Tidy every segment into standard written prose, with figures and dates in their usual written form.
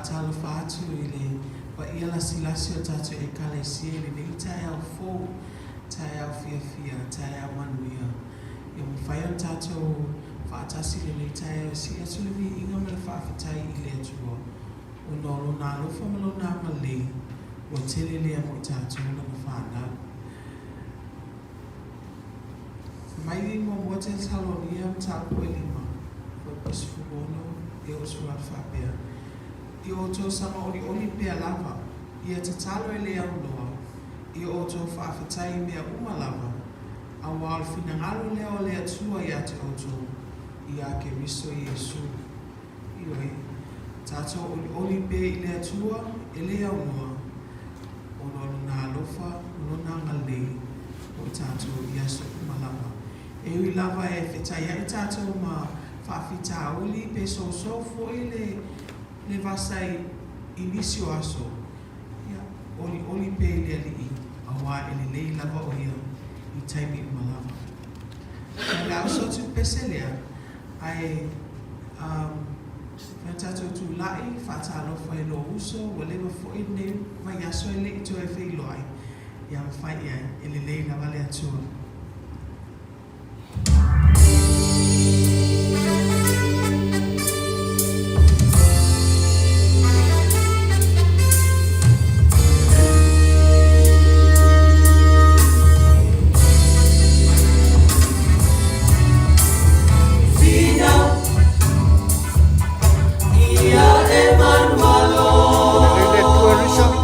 Faatalofa atu i le paia lasilasi o tatou Ekalesia i lenei taeao fou, taeao fiafia, taeao manuia. Ia mafai ona tatou faatasi i lenei taeao e sii atu le viiga ma le faafetai i le Atua ona o Lona alofa ma Lona agalelei ua tele lea mo i tatou lana fanau. Fai mai muamua Tesalonia mataupu e lima, fuaiupu e 16 e oo 18 faapea, Ia outou saga olioli pea lava, ia tatalo e le aunoa, ia outou faafetai i mea uma lava, auā o le finagalo lea o le Atua ia te outou, iā Keriso Iesu. Ioe, tatou olioli pea i le Atua e le aunoa, ona o Lona alofa ma Lona agalelei mo i tatou i aso uma lava. E ui lava e fetaiai tatou ma faafitauli pe sousou foi le le vasa i i nisi o aso, ia, olioli pea i le Alii, auā e lelei lava o Ia i taimi uma lava. Ia, o le a oso atu le pese lea, ae, um, fai o tatou tulai, faatalofa i lou uso, ua leva foi lenei vaiaso e le i toe feiloai, ia mafai i ai, e lelei lava le Atua. Lelei le Atua Risa.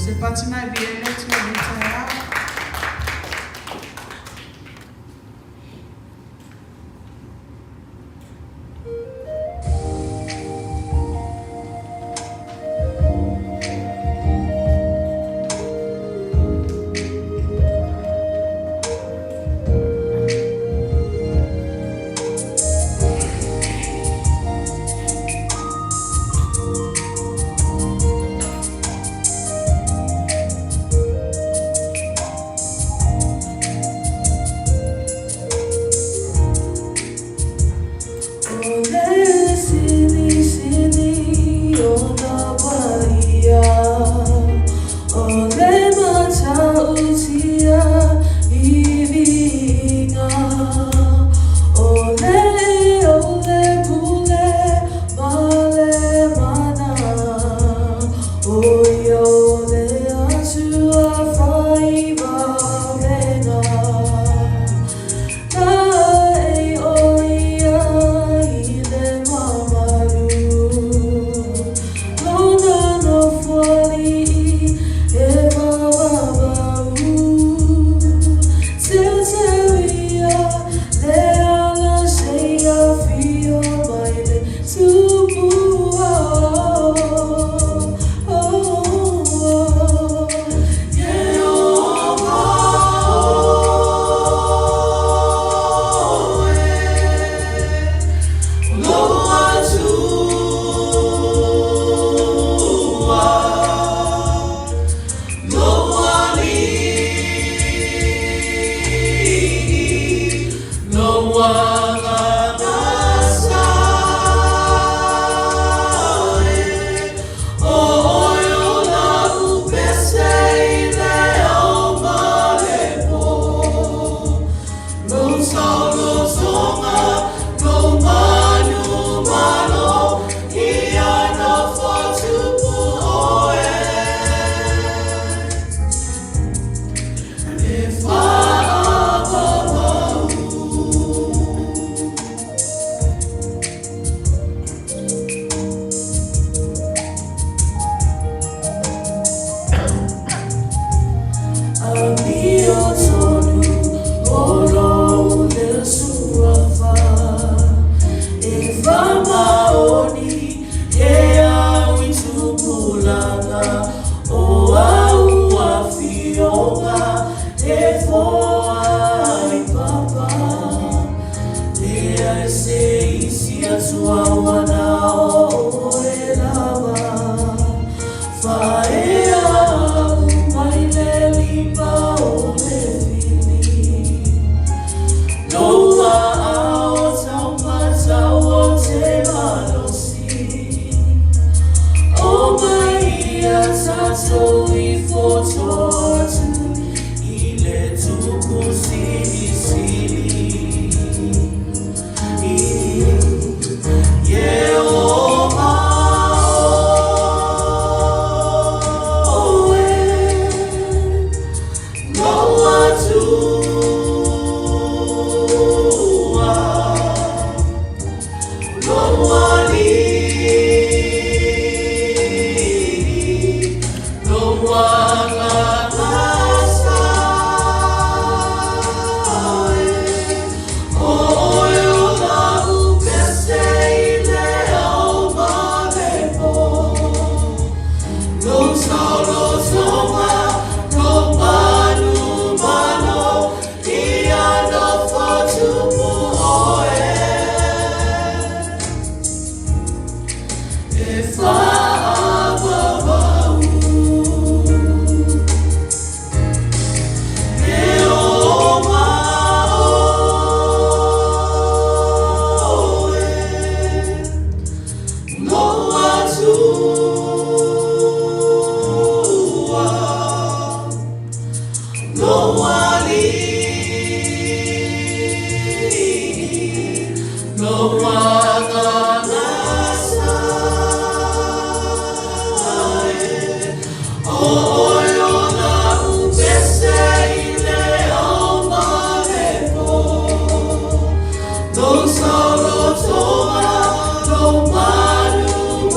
Se patina e via le tua le taeao.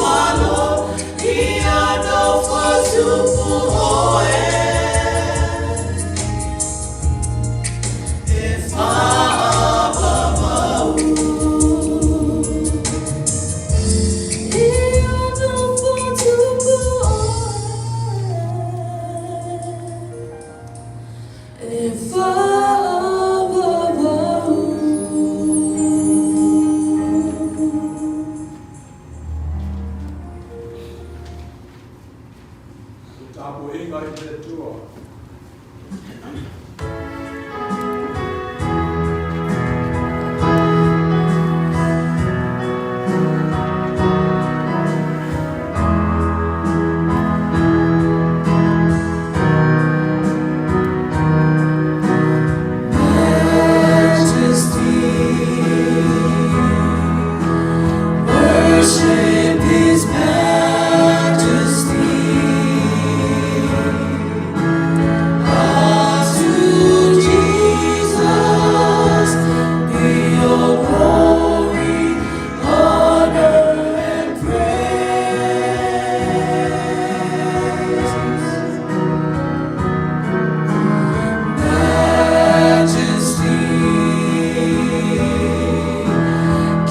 Malo, ia no fatupu. Tapuaiga i le Atua. Worship His majesty. Unto Jesus be all glory, honor, and praise. Majesty,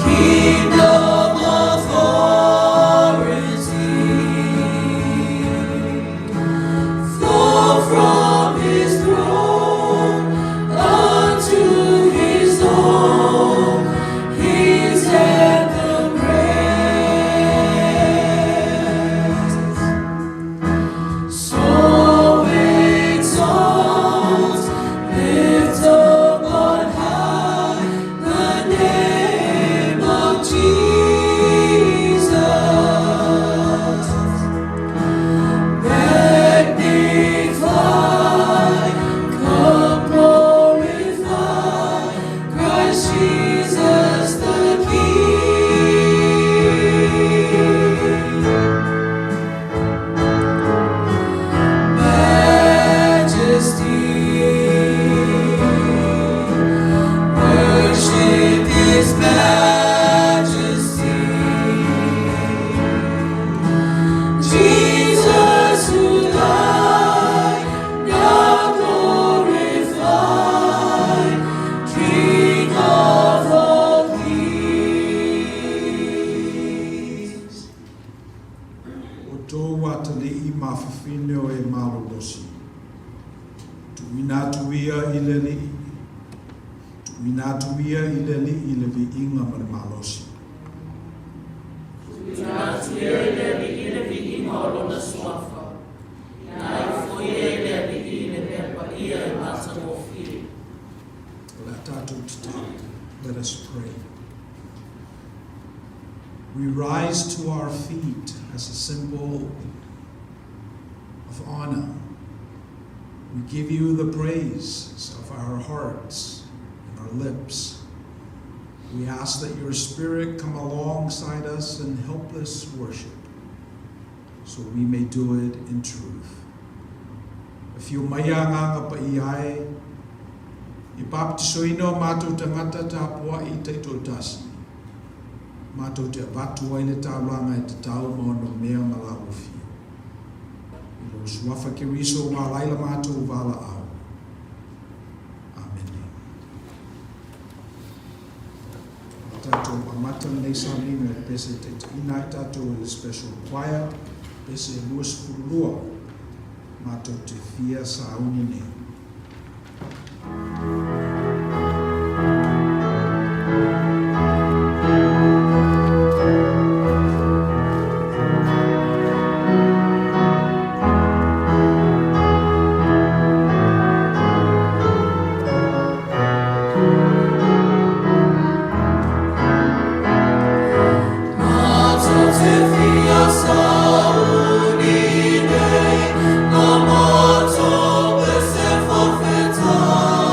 kingdom authority, flow from His throne unto His own, His anthem raised. So exalt, lift up on high the name of Jesus. Magnify, come glorify Christ Jesus the King. Majesty, worship His majesty. Jesus who died, now glorified, King of all kings. O tō atalii mafafine o e malolosi. Tuuina atu ia i le Alii. Tuuina atu ia i le Alii le viiga ma le malosi. Tuuina atu ia i le Alii le viiga o lona suafa. Tuuina atu ia i le Alii le mea paia e matagofie. O le a tatou tatalo. Let us pray. We rise to our feet as a symbol of honor. We give you the praise of our hearts and our lips. We ask that your Spirit come alongside us and help us worship so we may do it in truth. Afio mai Agaga Paia e, i papatisoina o matou tagata tapuai taitoatasi. Matou te avatu ai le taulaga e tatau ma onomea ma lau afio. I lo suafa Keriso ua ala ai la matou valaau. Amene. O tatou amata lenei sauniga i le pese e taitaiina ai tatou e le Special Choir, pese e 22, matou te fia sauni nei. Matou te fia sauni nei, na matou pese faafetai.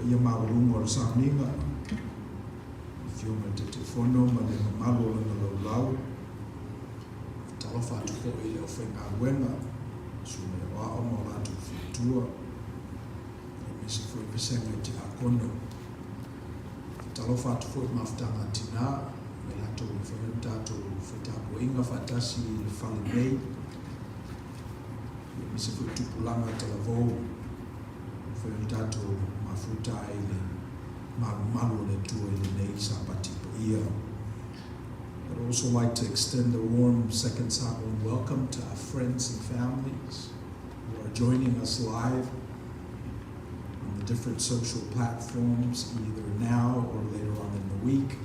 Paia maualuga o le sauniga, le Afioga i le Taitaifono ma le mamalu o lana laulau. Talofa atu foi i le aufaigaluega, susuga i aoao ma o latou faletua, aemaise foi vasega i Tiakono. Talofa atu foi i le mafutaga a tina, ma i latou ua mafai ona tatou faitapuaiga faatasi i le fale nei, aemaise foi tupulaga talavou, ua mafai ona tatou mafuta ai i le malumalu o le Atua i lenei Sapati paia. I'd also like to extend a warm Second Samoan welcome to our friends and families who are joining us live on the different social platforms, either now or later on in the week.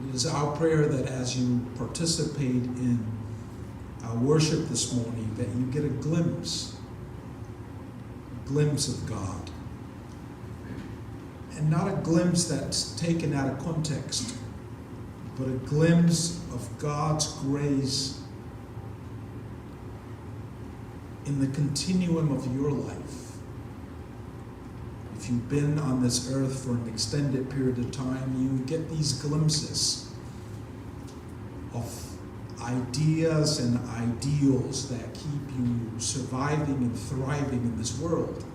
It is our prayer that as you participate in our worship this morning, that you get a glimpse of God. And not a glimpse that's taken out of context, but a glimpse of God's grace in the continuum of your life. If you've been on this earth for an extended period of time, you get these glimpses of ideas and ideals that keep you surviving and thriving in this world.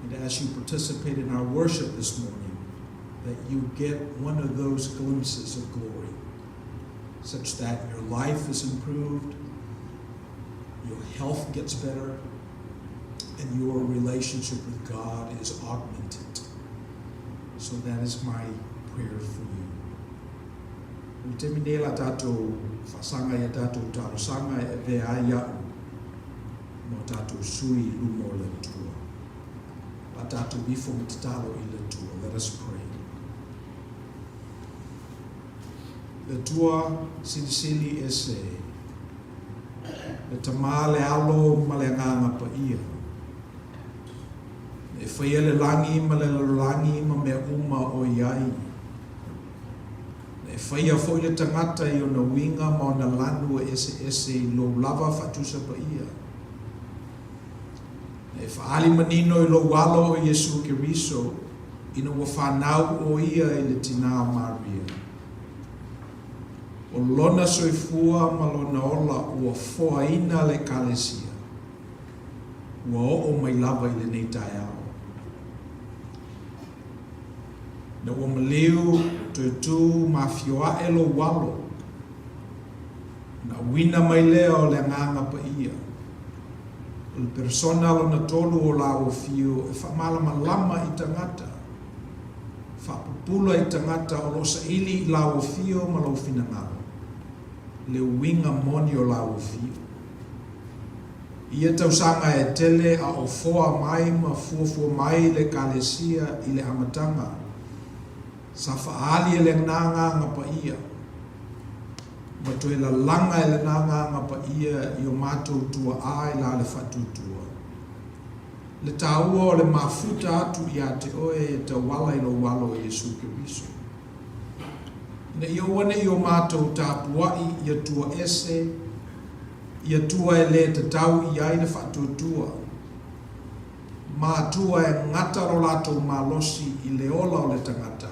And as you participate in our worship this morning, that you get one of those glimpses of glory, such that your life is improved, your health gets better, and your relationship with God is augmented. So that is my prayer for you. O le taimi nei la tatou faasaga i a tatou talosaga e avea ai au ma o tatou sui i luma o le Atua. La tatou ifo ma tatalo i le Atua. Let us pray. Le Atua silisili ese, le Tama le Alo ma le Agaga Paia, e faia le lagi ma le lalolagi ma mea uma o i ai, E faia foi le tagata i ona uiga ma ona lanu e eseese i lou lava faatusa paia. E faaali manino i lou alo o Iesu Keriso ina ua fanau o ia i le tinā o Maria. O lona soifua ma lona ola ua foaina le Ekalesia, ua oo mai lava i lenei taeao. Ina ua maliu toe tu ma afio ae lou alo, ona auina mai lea o le Agaga Paia, o le Persona lona tolu o la ua fiu e faamalamalama i tagata, faapupula i tagata o lo o saili i la ua fiu ma lou finagalo, le uiga moni o la ua fiu. I ia tausaga e tele a o foa mai ma fuafua mai le Ekalesia i le amataga, sa faaali e lena Agaga Paia, ma toe lalaga e lena Agaga Paia i o matou tuaa i la le faatuatua. Le taua o le mafuta atu ia te oe e tauala i lou Alo o Iesu Keriso. Ina ia aua ne i o matou tapuai i Atua ese, i Atua e lē tatau i ai le faatuatua, ma Atua e gata lo latou malosi i le ola o le tagata,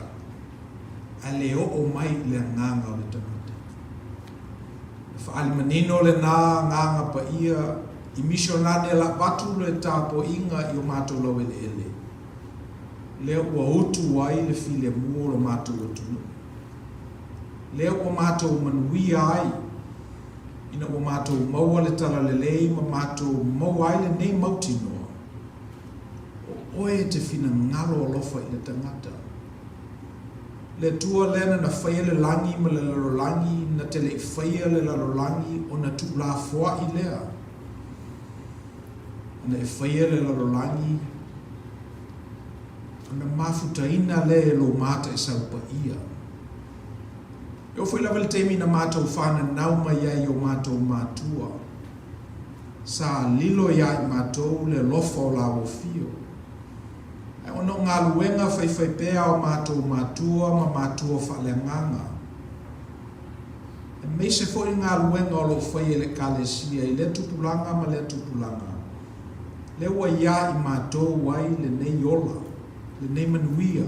ae le oo mai i le agaga o le tagata. Le faaali manino lenā Agaga Paia i misionane la'avatu le tapuaiga i o matou laueleele, lea ua utu ai le filemu o lo matou atunuu, lea ua matou manuia ai ina ua matou maua le talalelei ma matou maua ai lenei mautinoa, o oe e te finagalo alofa i le tagata. Le Atua lea na faia le lagi ma le lalolagi, na te le i faia le lalolagi ona tuulafoai lea. Ona e faia le lalolagi, ona mafutaina lea e lou mataisau paia. E oo foi lava i le taimi na matou fananau mai ai i o matou matua, sa lilo iā i matou le alofa o la ua fio. Ae ona o galuega faifaipea a o matou matua ma matua faaleagaga, aemaise foi le galuega o lo o faia e le Ekalesia i lea tupulaga ma lea tupulaga. Lea ua iā i matou ai lenei ola, lenei manuia,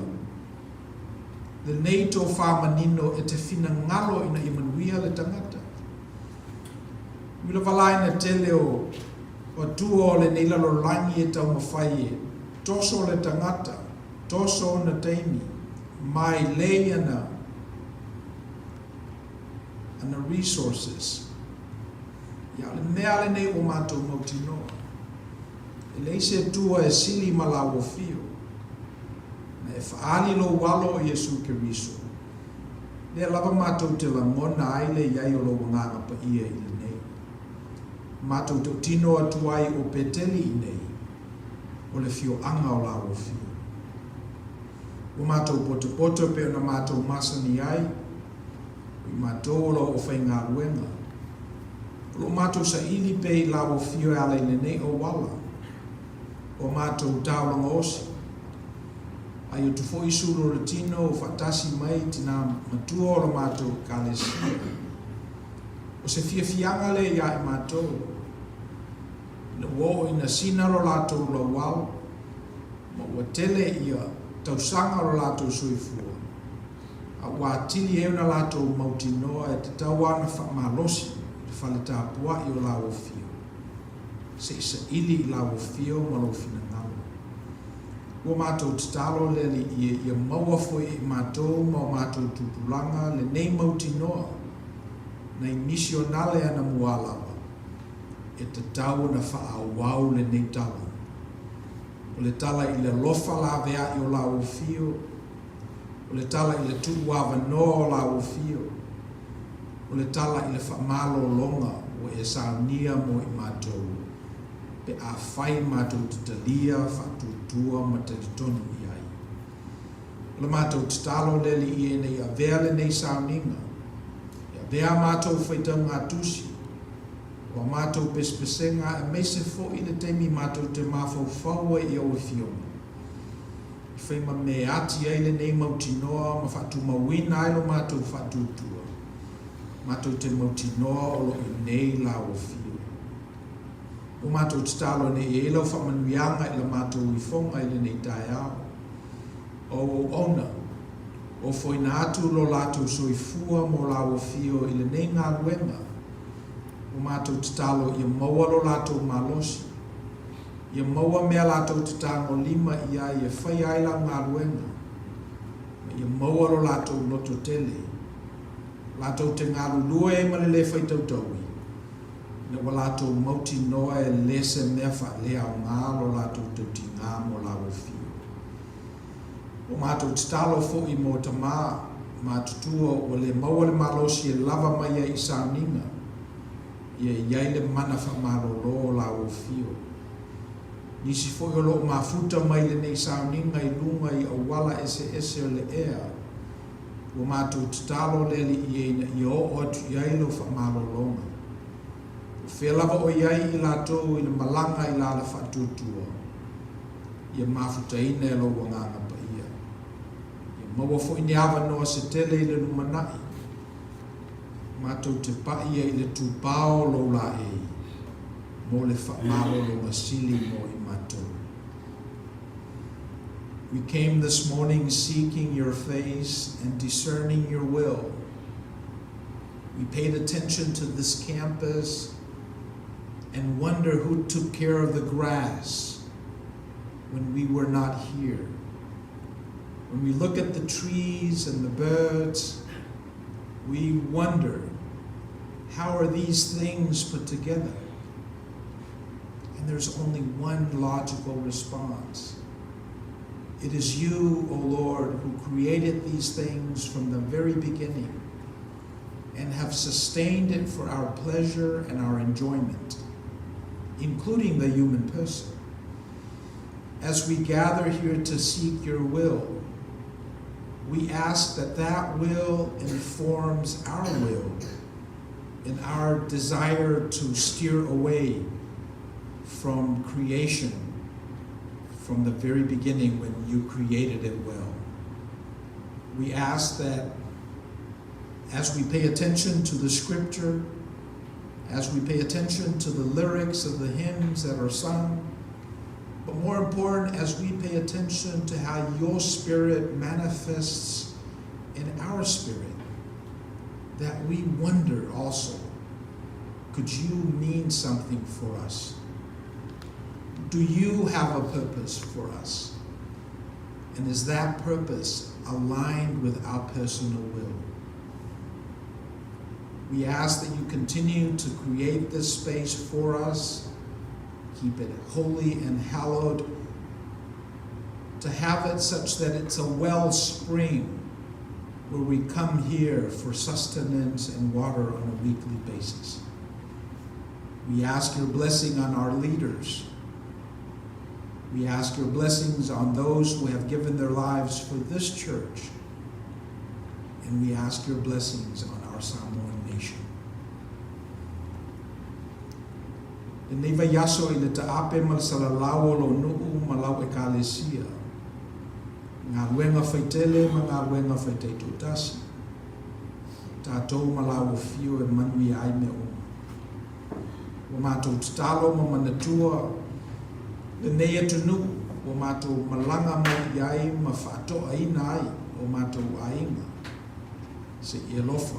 lenei tofa manino e te finagalo ina ia manuia le tagata. Ui lava la ina tele o Atua o lenei lalolagi e taumafai e toso le tagata, toso ona taimi, mai lei ana ana resources. Ia, o le mea lenei ua matou mautinoa, e leai se Atua e sili ma laua fio, na e faaali lou alo o Iesu Keriso, lea lava matou te lagona ai le i ai o lou Agaga Paia i lenei. Matou tautino atu ai o Peteli i nei, o le fioaga o laua fio. Ua matou potopoto pei ona matou masani ai, o i matou o lo o faigaluega. O lo o matou saili pea i laua fio e ala i lenei auala, o a matou taolaga osi. Ai atu foi sulu o le tino o faatasi mai tinā matua o la matou Ekalesia. O se fiafiaga lea iā i matou, ina ua oo ina sina lo latou lauao, ma ua tele ia tausaga o lo latou soifua, a ua atili ai ona latou mautinoa e tatau lava ona faamalosi le fale tapuai o laua fio, se i saili i laua fio ma lou finagalo. Ua matou tatalo le Alii e ia maua foi e i matou ma o matou tupulaga lenei mautinoa nai misionale anamua lava e tatau ona faaauau lenei tala. O le tala i le alofa laveai o laua fio, o le tala i le tuuavanoa o laua fio, o le tala i le faamalologa ua e saunia mo i matou, pe afai matou te talia, faatuatua ma talitonu i ai. O le matou tatalo le Alii ina ia avea lenei sauniga, ia avea a matou faitauga tusi, o a matou pesepesega aemaise foi le taimi matou te mafaufau ai i au Afioga, i fai ma me ati ai lenei mautinoa ma faatumauina ai lo matou faatuatua, matou te mautinoa o lo i nei lau Afio. Ua matou tatalo ina ia i ai lau faamanuiaga i la matou ifoga i lenei taeao. O au auauna, ofoina atu lo latou soifua mo lau Afio i lenei galuega, ua matou tatalo ia maua lo latou malosi, ia maua mea latou te tagolima i ai e faia ai lau galuega, ma ia maua lo latou lototele, latou te galulue ai ma le lē faitautaui, ina ua latou mautinoa e lē se mea faaleaoga lo latou tautigā mo laua fio. Ua matou tatalo foi mo tamā matutua ua le maua le malosi e lava mai ai i sauniga, ia i ai le mana faamalolo o laua fio. Nisi foi o lo o mafuta mai lenei sauniga i luga i auala eseese o le ea, ua matou tatalo le Alii e ina ia oo atu i ai lau faamalologa. Po o fea lava o i ai i latou i le malaga i la le faatuatua, ia mafutaina e lou Agaga Paia. Ia maua foi ni avanoa se tele i le lumanai, matou te pai ai i le tupao o lou laei mo le faamalologa sili mo i matou. We came this morning seeking your face and discerning your will. We paid attention to this campus and wonder who took care of the grass when we were not here. When we look at the trees and the birds, we wonder, how are these things put together? And there's only one logical response. It is you, O Lord, who created these things from the very beginning and have sustained it for our pleasure and our enjoyment, including the human person. As we gather here to seek your will, we ask that that will informs our will in our desire to steer away from creation from the very beginning when you created it well. We ask that as we pay attention to the scripture, as we pay attention to the lyrics of the hymns that are sung, But more important, as we pay attention to how your Spirit manifests in our spirit, that we wonder also, could you mean something for us? Do you have a purpose for us? And is that purpose aligned with our personal will? We ask that you continue to create this space for us, keep it holy and hallowed, to have it such that it's a wellspring where we come here for sustenance and water on a weekly basis. We ask your blessing on our leaders. We ask your blessings on those who have given their lives for this church. And we ask your blessings on our Samoan nation. Lenei vaiaso i le taape ma le salalau o lou nuu ma lau Ekalesia, galuega faitele ma galuega faitaitoatasi, tatou ma lau afio e manuia ai mea uma. Ua matou tatalo ma manatua lenei atunuu ua matou malaga mai i ai ma faatoaina ai o matou aiga. Se i alofa.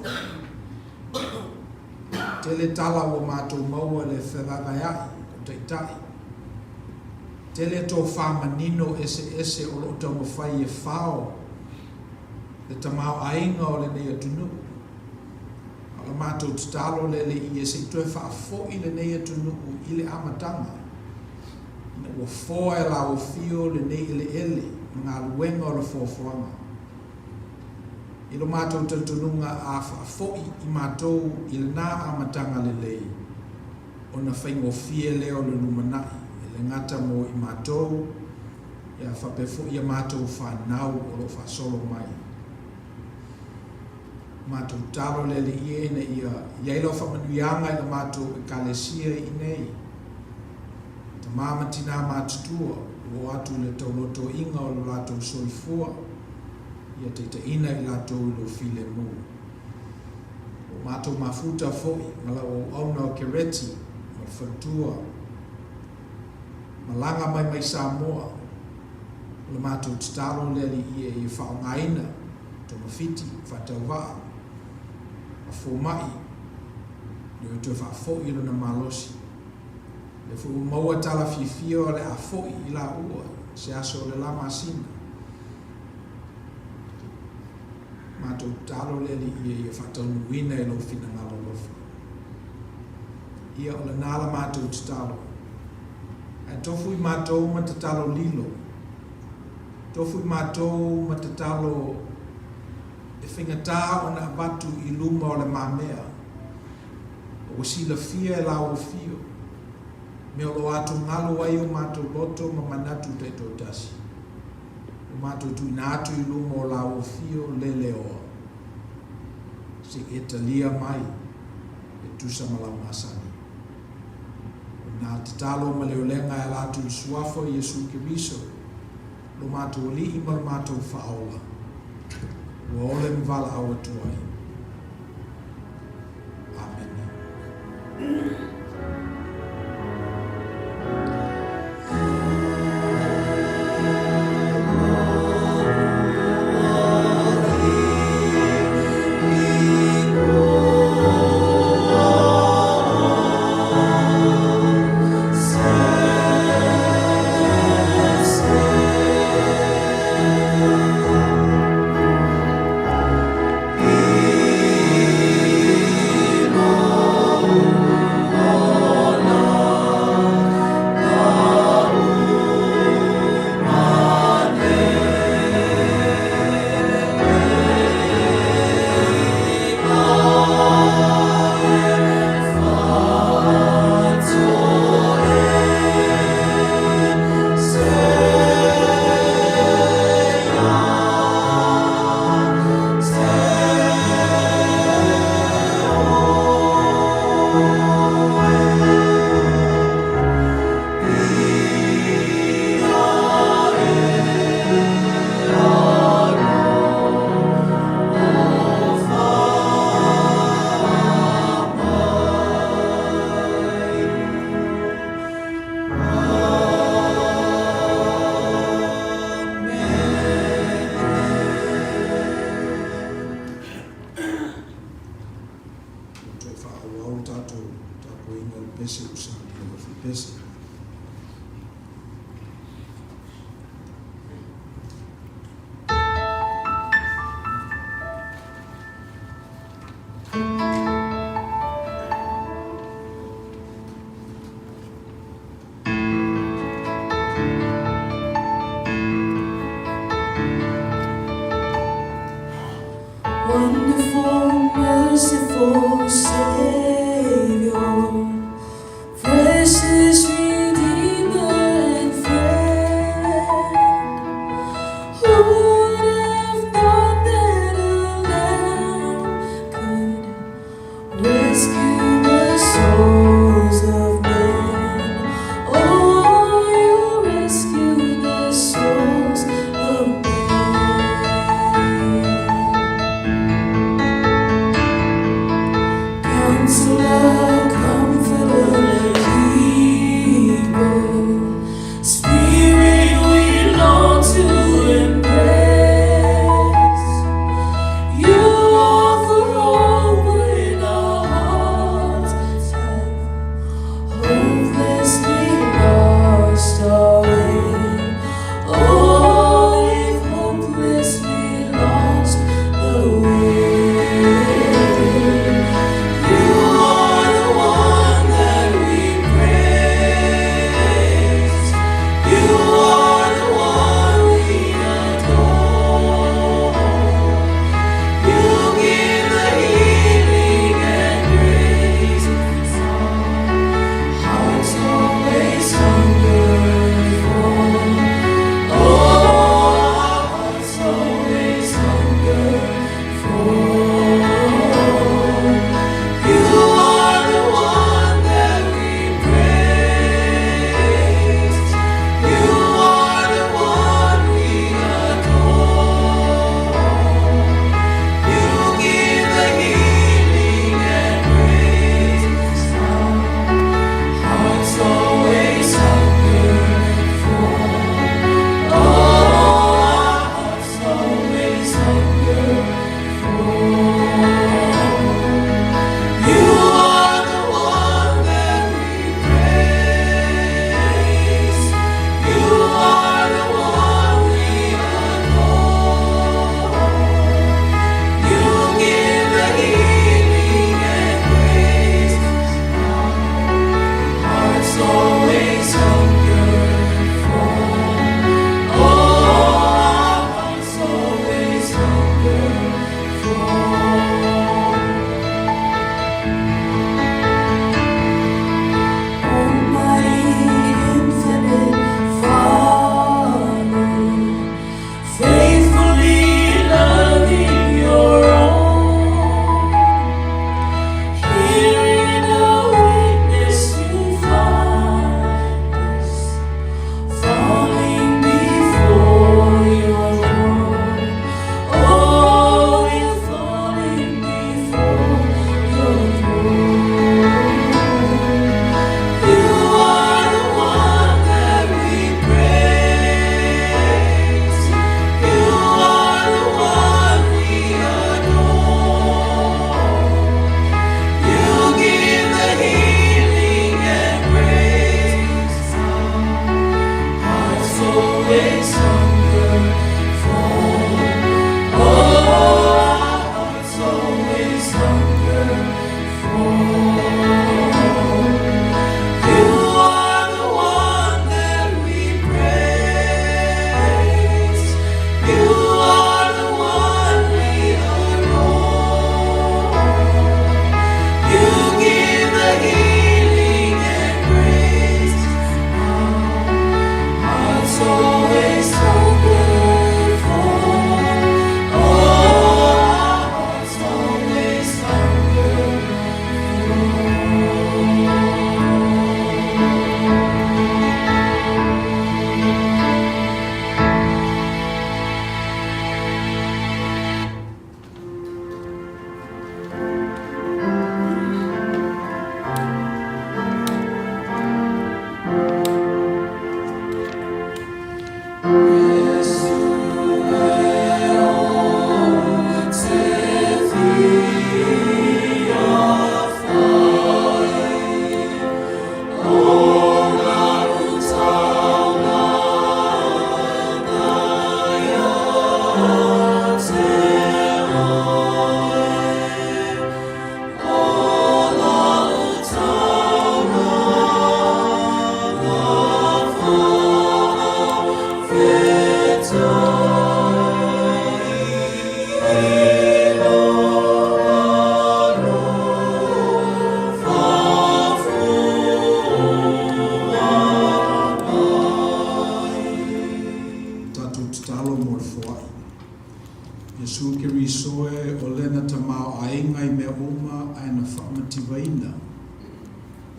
Tele tala ua matou maua i le fevaevaea'i o taitai. Tele tofa manino eseese o lo o taumafai e fao le tamaoaiga o lenei atunuu. A o le matou tatalo lea le ie se i toe faafo'i lenei atunuu i le amataga, ina ua foa e lauofio lenei eleele ma galuega o le foafoaga. I lo matou talitonuga a faafo'i i matou i lena amataga lelei, ona faigofie lea o le lumanai, e le gata mo i matou, ia faapea foi ia matou fanau o lo o faasolo mai. Matou tatalo le Alii e ina ia i ai lau faamanuiaga i la matou Ekalesia i inei. Tama ma tinā matutua, ua oo atu i le taulotoiga o lo latou soifua, ia taitaiina i latou i lou filemu. Ua matou mafuta foi ma lau auauna o Kereti ma le faletua, malaga mai mai Samoa, o le matou tatalo le Alii e ia faaaogaina togafiti, faatauvaa, ma fomai, ina ia toe faafoi lona malosi. O lea foi ua maua tala fiafia o le a foi i laua i se aso o le la masina. Matou tatalo le Alii ia faataunuuina i lou finagalo alofa. Ia, o lena la matou tatalo. Ae tofu i matou ma tatalo lilo. Tofu i matou ma tatalo e faigata ona avatu i luma o le mamea. Ua silafia e lauofio mea o lo o atugalu ai o matou loto ma manatu taitoatasi. Ua matou tuuina atu i luma o lauofio leleoa, se i e talia mai e tusa ma lau masani. O nā tatalo ma le olega e ala atu i le Suafa o Iesu Keriso, lo matou Alii ma lo matou Faaola, ua ole ma valaau atu ai. Amene. tapuaiga o le pese ua saunia e le pese. Wonderful, merciful Savior, precious.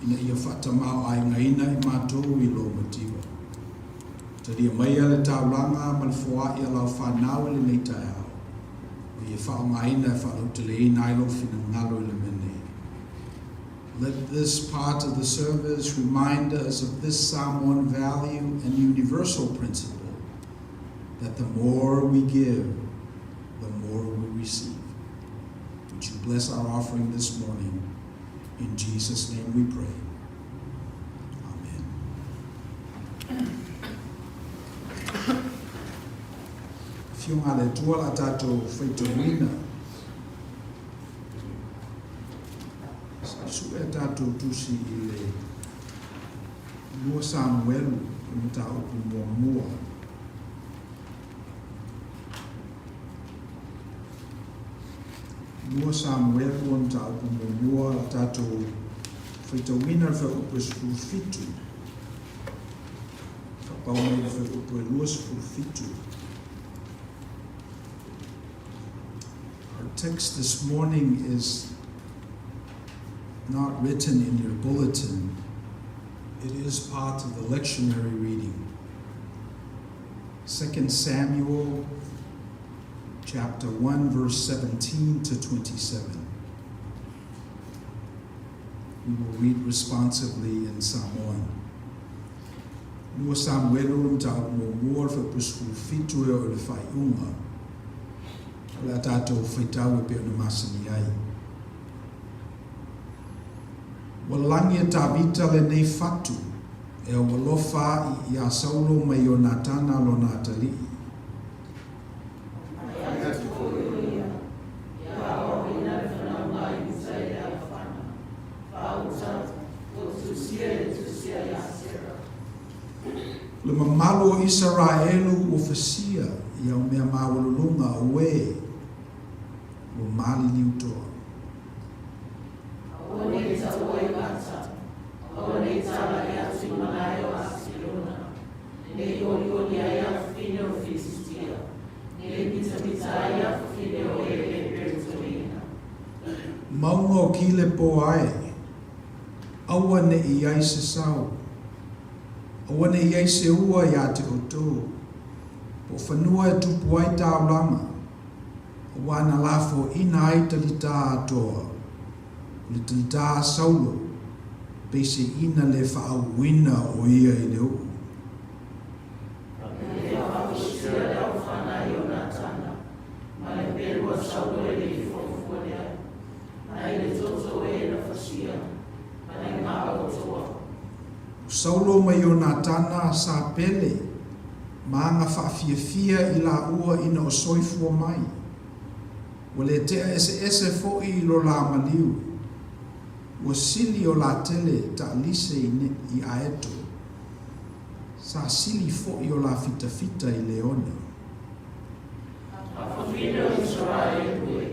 ina ia faatamāo'aigaina i matou i lou mativa. Talia maia le taulaga ma le foa'i a lau fanau i lenei taeao, ma ia faaaogaina e faalauteleina ai lou finagalo i le mea nei. Let this part of the service remind us of this Samoan value and universal principle that the more we give, the more we receive. Would you bless our offering this morning? In Jesus' name we pray. Amen. Afioga a le Atua la tatou faitauina. Sue a tatou tusi i le 2 Samuelu o mataupu muamua. 2 Samuelu o mataupu muamua la tatou faitauina le fuaiupu e 17. Faapau mai le fuaiupu e 27. Our text this morning is not written in your bulletin. It is part of the lectionary reading. 2 Samuel chapter 1 verse 17 to 27. We will read responsively in Samoan. 2 Samuelu le mataupu muamua le fuaiupu 17 e oo i le faaiuga. O le a tatou faitau e pei ona masani ai. Ua lagi e Tavita lenei fatu e aualofa a'i iā Saulo ma Ionatana lona atalii. Mai atu foi o ia, ia aoaoina le fanauga a Iuta i le alofana, faauta, ua tusia i le tusi a Iasera. Le mamalu o Isaraelu ua fasia i au mea maualuluga, auē, ua maliliu toa. Aua ne i taua i Gata, aua ne i talai atu i malae o Asikelona, ne i olioli ai afafine o Filisitia, ne i mitamita ai afafine o e e Peretolina. Mauga o Kilepo ae, aua ne i ai se sao, aua ne i ai se ua iā te outou, po o fanua e tupu ai taulaga, Auā na lafoina ai talitā atoa, o le talitā a Saulo, peiseina le faaauuina o ia i le u'u. E whakapusia le aofana i Ionatana, ma le pelu a Saulo e le i fuafua lea, na i le toto e na fasia, ma le nga o toa. O Saulo ma Ionatana sa pele ma aga faafiafia i laua ina o soifua mai. Ua le tea eseese foʻi i lo la maliu. Ua sili o la tele taalise i ne i aeto. Sa sili foʻi o la fitafita i leona. Afafine o Isaraelu e,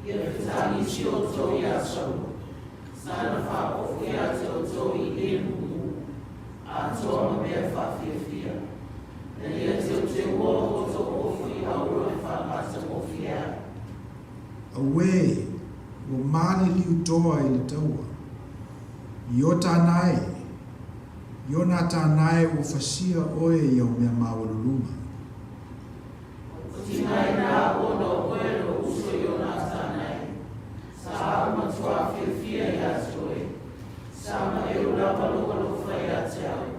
ia fetalisi outou iā Saulo, sana faaofo iā te outou i e mumu, atoa ma mea faafiafia, na ia teuteua o outou ofu i auro e faamatagofie ai. Auē, ua maliliu toa i le taua. Iotana e, Ionatana e ua fasia oe i au mea maualuluga. O tinaina ona o oe lou uso Ionatana e, sa au matuā fiafia iā te oe, sa maʻeu lava lou alofa iā te au,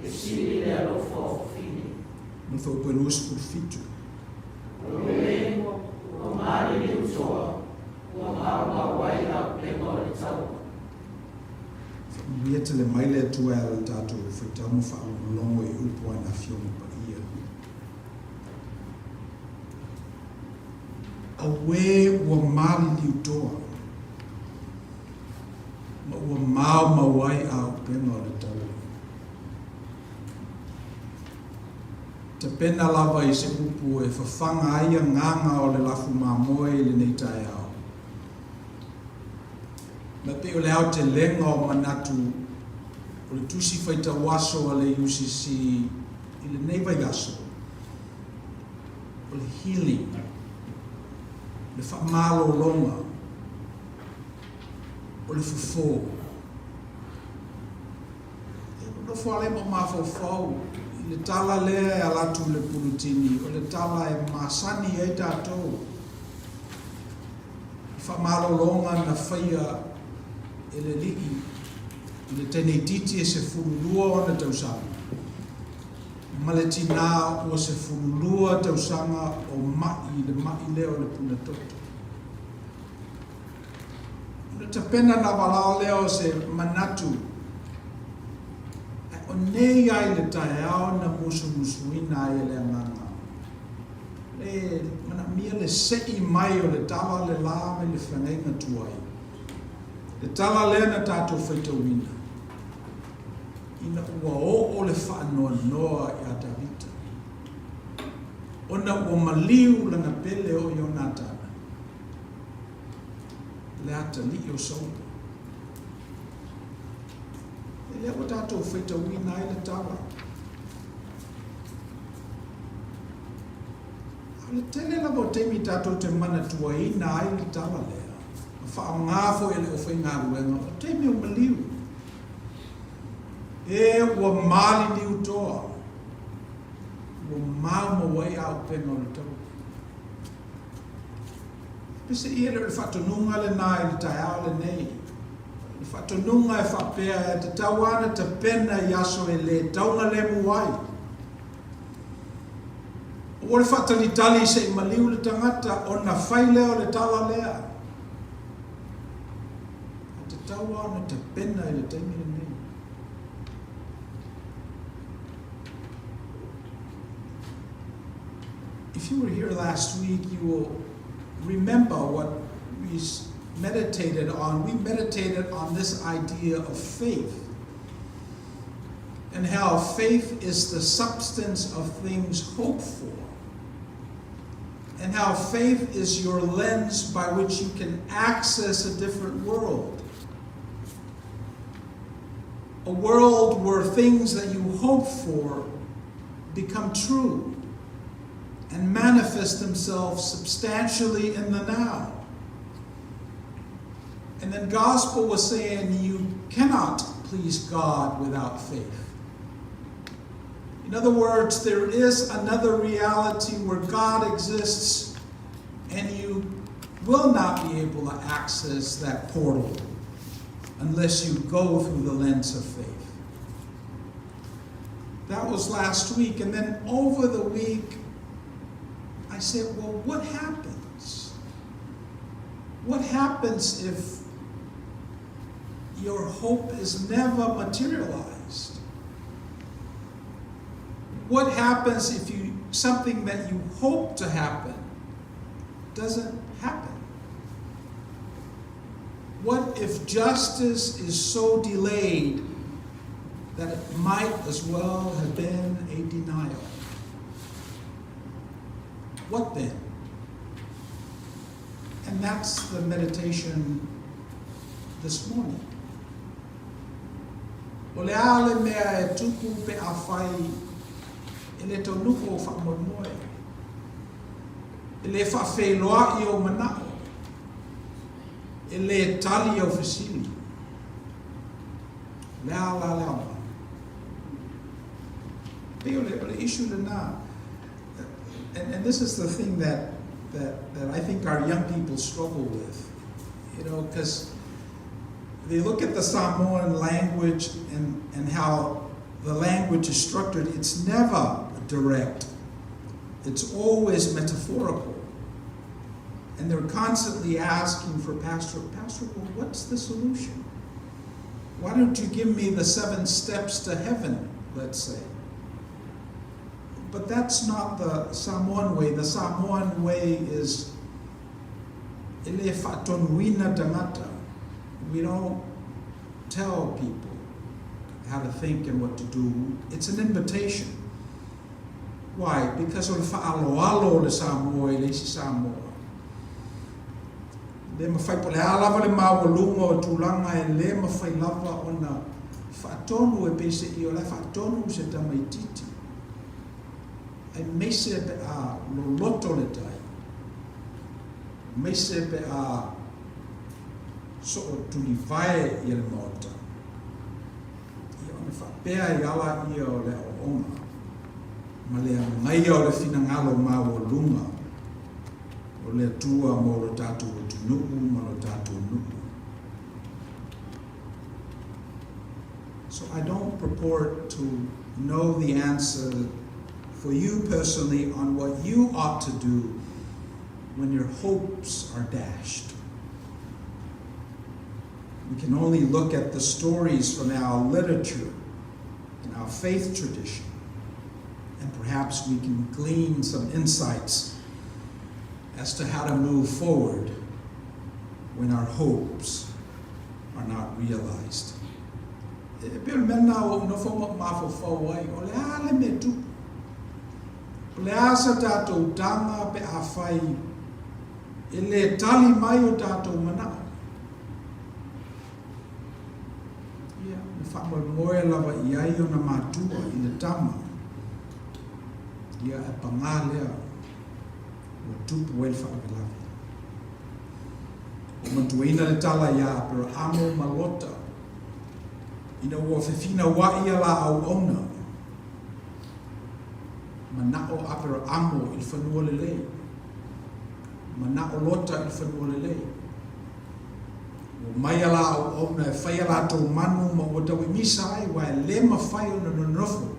e sili le alofa o fafine. Ma le fuaiupu e 27. Auē, ua maliliu toa, ua maumau ai aupega o le taua. Faamanuia tele mai le Atua e ala i le tatou faitau ma faalogologo i upu a na Afioga Paia. Auē ua maliliu toa, ma ua maumau ai aupega o le taua. Tapena lava i se upu e fafaga ai agaga o le lafu mamoe i lenei taeao. Ma e pei o le aotelega o manatu o le tusi faitau aso a le UCC i lenei vaiaso, o le healing, le faamalologa, o le fofo. Nofo lava lea ma ou mafaufau i le tala lea e ala atu i le pulutini, o le tala e masani ai tatou i faamalologa na faia e le Alii i le teineitiiti e 12 ona tausaga, ma le tinā ua 12 tausaga o ma'i i le ma'i lea o le punatoto. Ona tapena lava lea o se manatu, ae o nei lava i le taeao na musumusuina ai e le Agaga, e manaomia le sei mai o le tala le la mai le feagaiga tuai, le tala lea na tatou faitauina, ina ua oo le faanoanoa ia Tavita, ona ua maliu lana pele o Ionatana. le atalii o Saula. E lea ua tatou faitauina ai le tala. A o le tele lava o taimi tatou te manatuaina ai le tala lea, ma faaaoga foi e le aufaigaluega, o taimi o maliu. E ua maliliu toa, ua maumau ai auupega o le taua. Peiseai e le o le faatonuga lena i le taeao lenei. O le faatonuga e faapea e tatau lava ona tapena i aso e le taugalemu ai. Aua le faatalitali se i maliu le tagata ona fai lea o le tala lea. E tatau lava ona tapena i le taimi lenei. If you were here last week, you will remember what we meditated on. We meditated on this idea of faith and how faith is the substance of things hoped for, and how faith is your lens by which you can access a different world. A world where things that you hope for become true and manifest themselves substantially in the now. And then gospel was saying you cannot please God without faith. In other words, there is another reality where God exists and you will not be able to access that portal unless you go through the lens of faith. That was last week. And then over the week, I said, well, what happens? What happens if your hope is never materialized? What happens if you something that you hope to happen doesn't happen? What if justice is so delayed that it might as well have been a denial? What then? And that's the meditation this morning. O le a le mea e tupu pe afai e le taunuu ou faamoemoe, e le faafeiloai ou manao, e le tali au fesili. O le a la le aoga? Pei o le, o le issue lena. And this is the thing that I think our young people struggle with. Because they look at the Samoan language and how the language is structured. It's never direct. It's always metaphorical. And they're constantly asking for Pastor, Pastor, well, what's the solution? Why don't you give me the 7 steps to heaven, let's say? But that's not the Samoan way. The Samoan way is e le faatonuina tagata. We don't tell people how to think and what to do. It's an invitation. Why? Because o le faaaloalo o le Samoa i le isi Samoa. Le mafai po o le a lava le maualuga o tulaga e le mafai lava ona faatonu e peiseai o la e faatonu se tamaititi aemaise pe a loloto le tai, aemaise pe a soo tulivae ia le Maota. Ia ona faapea. pea i ala ia o le aoaoga ma le agaia o le finagalo maualuga o le Atua mo lo tatou atunuu ma lo tatou nuu. So I don't purport to know the answer for you personally on what you ought to do when your hopes are dashed. We can only look at the stories from our literature and our faith tradition, and perhaps we can glean some insights as to how to move forward when our hopes are not realized. E pei o le mea lena ua ou nofo ma ou mafaufau ai, o le a le mea e tupu? O le a sa tatou taga pe afai e le tali mai o tatou manaʻo? Ia, na faamoemoe lava i ai ona matua i le tama. Ia, ae pagā lea, ua tupu ai le faalavelave. Ua mantuaina le tala iā Aperaamo ma Lota, ina ua fefinauai a la auauna. Manaʻo Aperaamo i le fanua lelei. Manaʻo Lota i le fanua lelei. Ua omai a la auauna e fai a latou manu ma ua tauemisa ai, aua e le mafai ona nonofo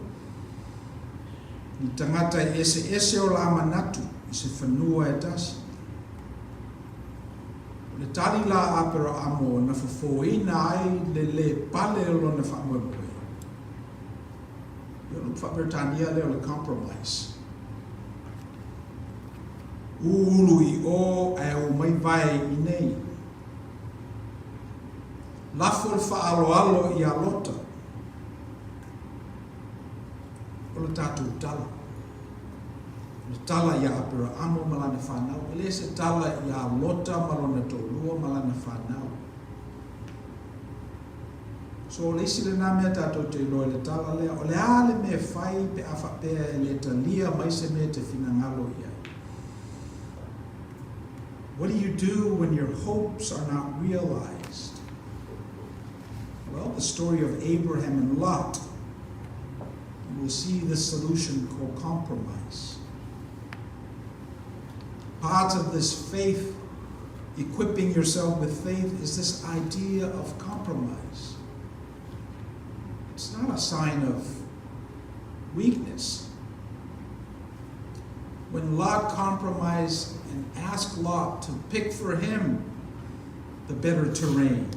ni tagata e eseese o la manatu i se fanua e tasi. O le tali la a Aperaamo na fofōina ai le lē pale o lona faamoemoe. Ia o le upu faa-Peretania lea o le compromise. Ulu i ʻō ae ū mai vae i inei. Lafo le faaaloalo iā Lota. O le tatou tala. O le tala iā Aperaamo ma lana fanau, e le se tala iā Lota ma lona toalua ma lana fanau. So o le isi lena mea tatou te iloa i le tala lea, o le a le mea e fai pe a faapea e le talia mai se mea e te finagalo i ai? What do you do when your hopes are not realized? Well, the story of Abraham and Lot, you will see the solution called compromise. Part of this faith, equipping yourself with faith, is this idea of compromise. It's not a sign of weakness. When Lot compromised and asked Lot to pick for him the better terrain,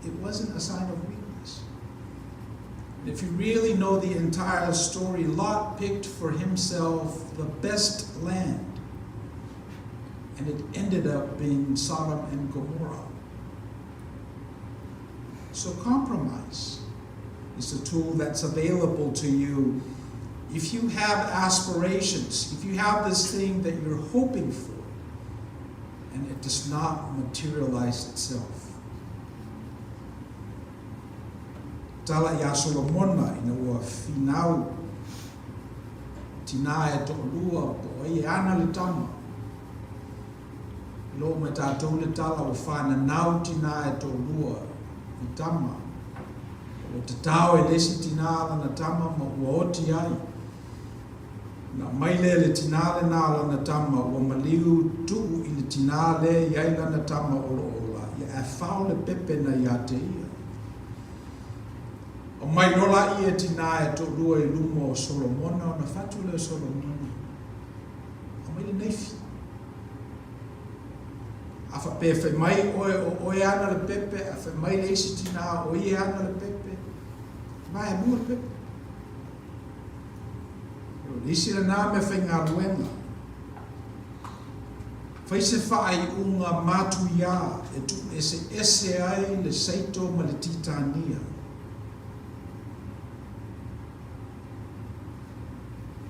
it wasn't a sign of weakness. And if you really know the entire story, Lot picked for himself the best land. And it ended up being Sodom and Gomorrah. So compromise is a tool that's available to you if you have aspirations, if you have this thing that you're hoping for, and it does not materialize itself. Tala iā Solomona ina ua finau tinā e toʻalua po o ai e ana le tama. Iloa uma e tatou le tala ua whananau tinā e toʻalua i tama. Ua tatao e le isi tinā lana tama ma ua oti ai. Na aumai lea e le tinā lenā lana tama, ua maliu tuu i le tinā lea i ai lana tama o lo o ola, ia ae fao le pepe na iā te ia. Aumai loa laia e tinā e toʻalua i luma o Solomona, ona fatu lea o Solomona, Aumai le naifi. A faapea e fai mai oe o oe ana le pepe, a fai mai le isi tinā o ia ana le pepe, ma e mua le pepe. O le isi lenā mea faigaluega, fai se faaiuga matuiā e tuueseese ai le saito ma le titania.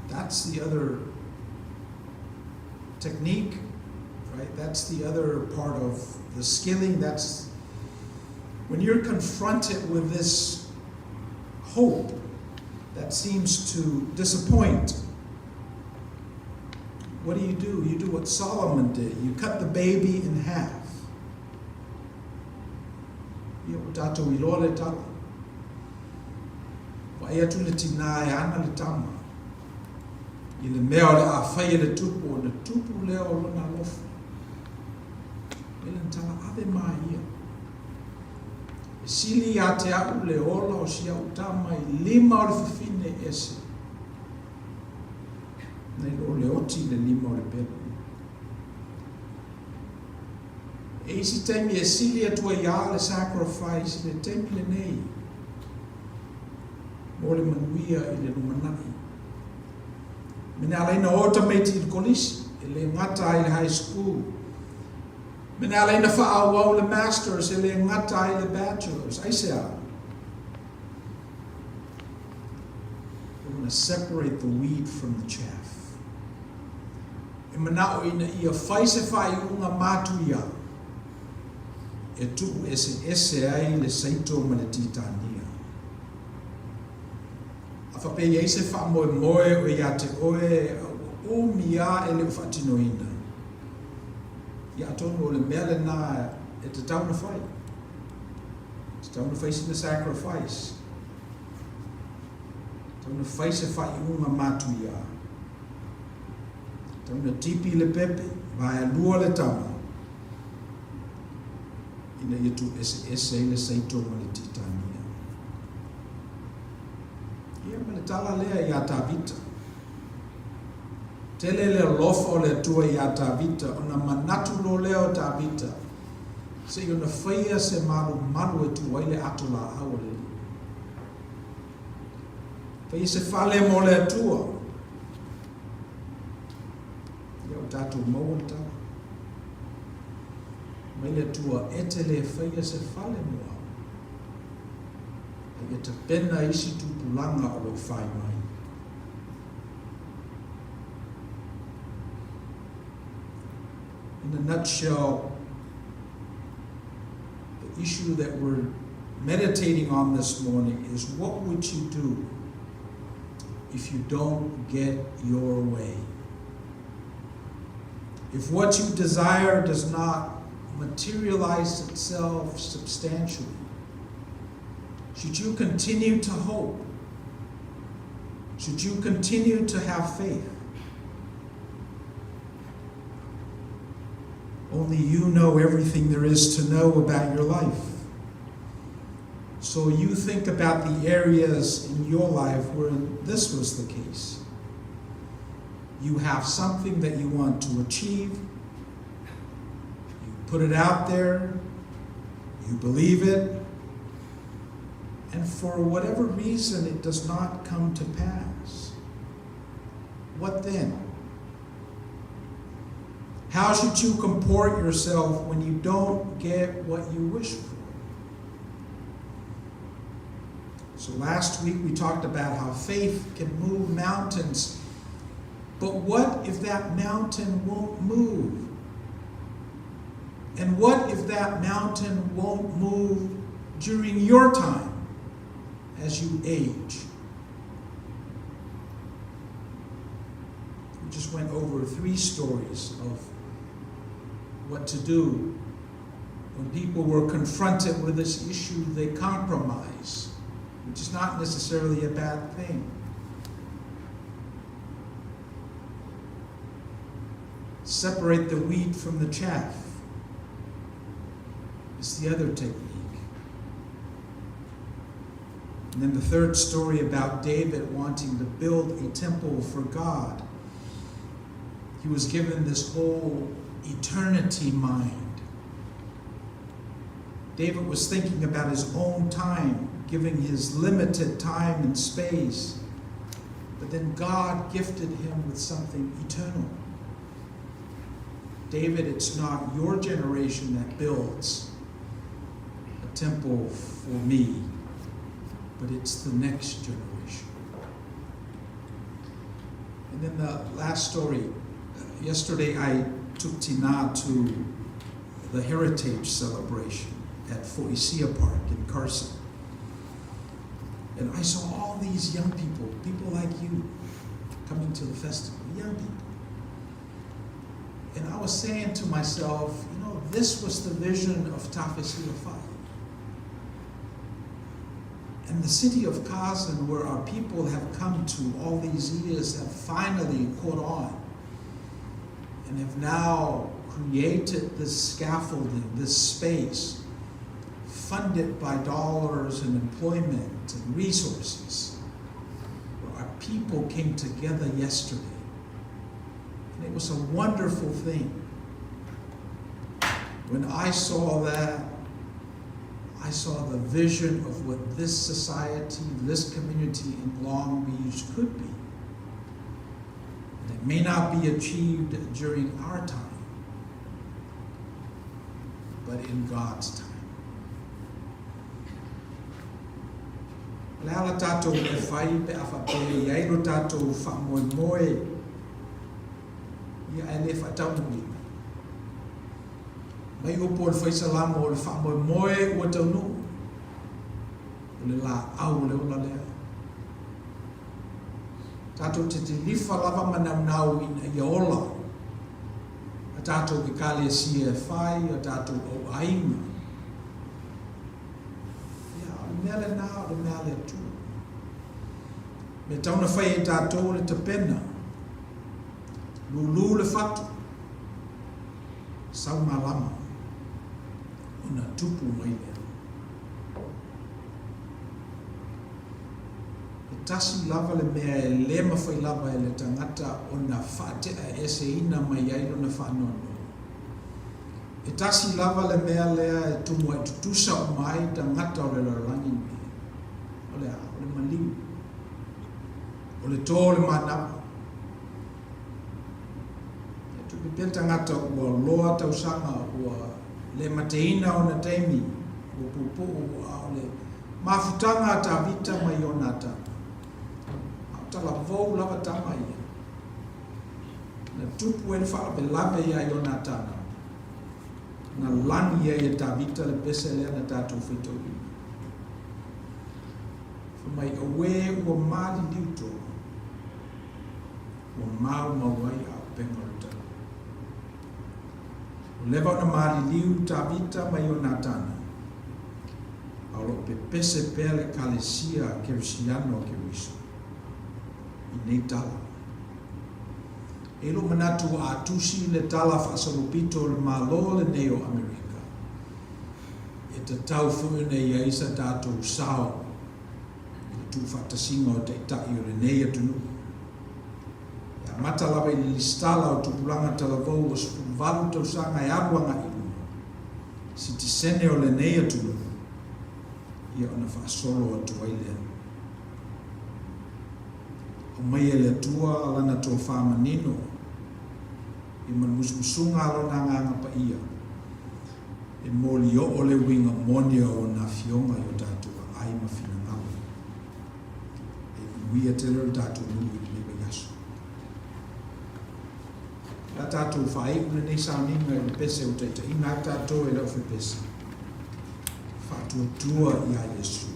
That's the other technique, right? That's the other part of the skilling. That's when you're confronted with this hope that seems to disappoint. What do you do? You do what Solomon did. You cut the baby in half. Ia, ua tatou iloa le tala. Vaai atu le tinā e ana le tama i le mea o le a fai e le tupu ona tupu lea o lona alofa. Mai lana tala, Ave ma ia. E sili ia te a'u le ola o si a'u tama i lima o le fafine ese nai lo le oti i le lima o le pelu. E isi taimi e sili atu ai a le sacrifice i le taimi lenei mo le manuia i le lumanai. Mea na ala ai na o tamaiti i le kolisi, e le gata ai le high school. Mea na ala ai na faaauau le masters, e le gata ai le bachelors. Aisea? They want to separate the wheat from the chaff. E mana'o ina ia fai se faaiuga matuia e tuu eseese ai le saito ma le titania. A faapea i ai se faamoemoe o ia te oe a ua umi a e le o faatinoina, ia atonu o le mea lena e tatau ona fai. E tatau ona fai sina sacrifice. E tatau ona fai se faaiuga matuia. E tatau ona tipi le pepe, vaelua le tama, ina ia tuueseese ai le saito ma le titania. Ia ma le tala lea iā Tavita. Tele le alofa o le Atua iā Tavita, ona manatu loa lea o Tavita, se i ona faia se malumalu e tu ai le ato laau a le Alii. Faia se fale mo le Atua. Ia ua tatou maua le tala. Mai le Atua, e te le faia se fale mo au. A ia tapena isi tupulaga o lo o fai mai. In a nutshell, the issue that we're meditating on this morning is what would you do if you don't get your way? If what you desire does not materialize itself substantially, should you continue to hope? Should you continue to have faith? Only you know everything there is to know about your life. So you think about the areas in your life where this was the case. You have something that you want to achieve. You put it out there. You believe it. And for whatever reason, it does not come to pass. What then? How should you comport yourself when you don't get what you wish for? So last week we talked about how faith can move mountains. But what if that mountain won't move? And what if that mountain won't move during your time as you age? We just went over 3 stories of what to do. When people were confronted with this issue, they compromise, which is not necessarily a bad thing. Separate the wheat from the chaff is the other technique. And then the third story about David wanting to build a temple for God. He was given this whole eternity mind. David was thinking about his own time, giving his limited time and space. But then God gifted him with something eternal. David, it's not your generation that builds a temple for me, but it's the next generation. And then the last story. Yesterday I took Tina to the Heritage Celebration at Foisia Park in Carson. And I saw all these young people, people like you, coming to the festival, young people. And I was saying to myself, you know, this was the vision of Tafesilafa'i. And the city of Carson, where our people have come to all these years, have finally caught on and have now created this scaffolding, this space, funded by dollars and employment and resources, where our people came together yesterday. And it was a wonderful thing. When I saw that, I saw the vision of what this society, this community in Long Beach could be. And it may not be achieved during our time, but in God's time. O le a le tatou e fai pe a faapea e i ai lo tatou faamoemoe ia ae le faataunuuina. Mai upu o le Faisalamo o le faamoemoe ua taunuu, o le laau o le ola lea. Tatou te tilifa lava ma naunau ina ia ola a tatou Ekalesia e fai, a tatou auaiga. Ia, o le mea lenā o le mea a le Atua. Mea tau na fai e tatou o le tapena, lūlū le fatu, sau malama, ona tupu mai lea. E tasi lava le mea e le mafai lava e le tagata ona faate'aeseina mai ai lona faanoanoa. E tasi lava le mea lea e tumu ai tutusa uma ai tagata o le lalolagi lenei. O le a? O le maliu. O le tō o le manava. E tupe pea le tagata ua loa tausaga, ua le mateina ona taimi, ua puupuu, a o le mafutaga a Tavita ma Ionatana, a o talavou lava tama ia. Na tupu ai le faalavelave iā Ionatana, na lagi ai e Tavita le pese lea na tatou faitauina. Fai mai, Auē ua maliliu tō, ua maumau ai auupega o le tau. Ua leva ona maliliu Tavita ma Ionatana, a o lo o pepese pea le Ekalesia Kerisiano a Keriso i nei tala. E i lou manatu a tusi le tala faasolopito o le Malo lenei o Amerika, e tatau foi ona i ai sa tatou sao i le tuufaatasiga o taitai o lenei atunuu. E amata lava i le lisitala o tupulaga talavou ua 18 tausaga e alu agai i luma, sitisene o lenei atunuu, ia ona faasolo atu ai lea. Aumai e le Atua Lana tofa manino ia ma le musumusuga a Lona Agaga Paia e molioo le uiga moni o Ona Afioga i o tatou aai ma finagalo. E manuia tele lo tatou nuu i lenei vaiaso. O le a tatou faaiu lenei sauniga i le pese ua taitaiina ai tatou e le aufai-pese. Faatuatua iā Iesu.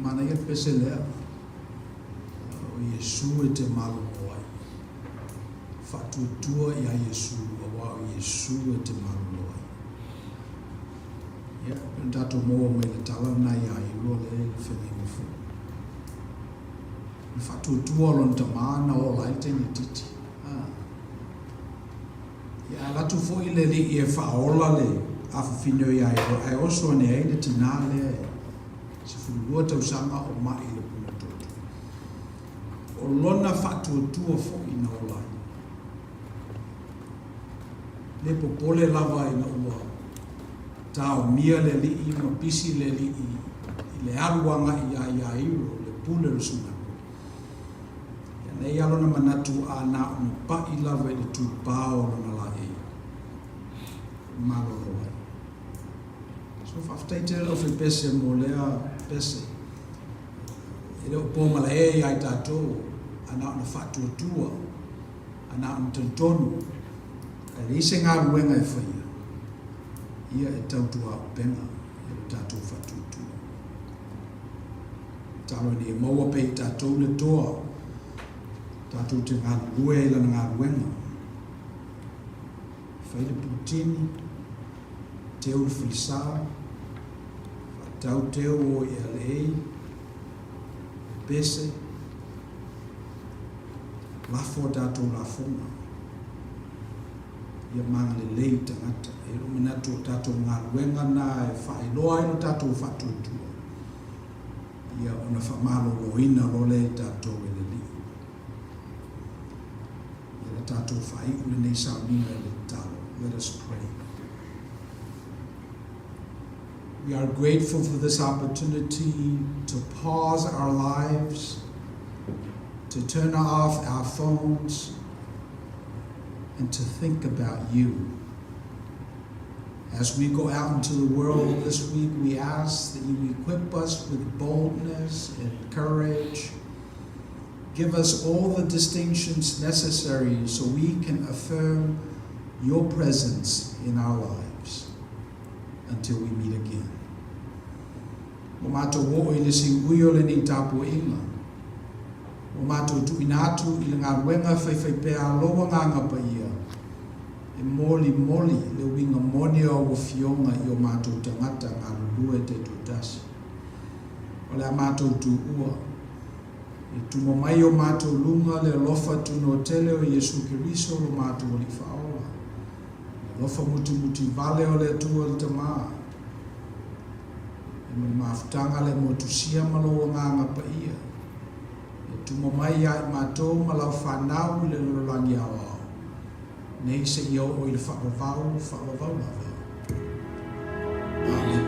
Manaia le pese lea, o Iesu e te malolo ai. Faatuatua iā Iesu, auā o Iesu e te malolo ai. Ia, pei ona tatou maua mai le tala lena iā Ilo lea i le feagaiga fou. O le faatuatua o lona tamā na ola ai le teineitiiti. Ah. Ia, alu atu foi le alii e faaola le afafine o Iairo, ae oso ane ai le tinā lea e 12 tausaga o ma'i i le pugatoto. O lona faatuatua foi na ola ai. Le popole lava ina ua taomia le alii ma pisi le alii i le alu agai iā Iairo, le pule o le sunago. Ia nei a lona manatu a na ona paʻi lava i le tupao o lona laei e malolo ai. So faafetai tele lau faipese mo lea pese. E le o po malae ia i tatou a na ona faatuatua, a na ona talitonu, ae leai se galuega e faia, ia e tautuaupega i lo tatou faatuatua. Tatalo ina ia maua pea i tatou le toa tatou te galulue ai i lana galuega. Fai le putini, teu le falesa, faatau teu o i LA, pese, lafo a tatou lafoga. Ia magalelei tagata. E lou manatu o tatou galuega na e faailoa ai lo tatou faatuatua. Ia ona faamaloloina loa lea i tatou e le Alii. Ia le tatou faaiu lenei sauniga i le tatalo. Let us pray. We are grateful for this opportunity to pause our lives, to turn off our phones, and to think about you. As we go out into the world this week, we ask that you equip us with boldness and courage. Give us all the distinctions necessary so we can affirm your presence in our lives until we meet again. Ua matou oo i le siui o lenei tapuaiga. Ua matou tuuina atu i le galuega faifaipea a lou Agaga Paia e molimoli le uiga moni o au afioga i o matou tagata galulue taitoatasi. O le a matou tuua, e tumo mai i o matou luga le alofa tunoa tele o Iesu Keriso lo matou Alii Faaola, le alofa mutimuti vale o le Atua le Tama, e ma le mafutaga le motusia ma lou Agaga Paia, e tumo mai ia i matou ma lau fanau i le lalolagi aoao, nei seia oo i le faavavau, faavavau lava. Amene.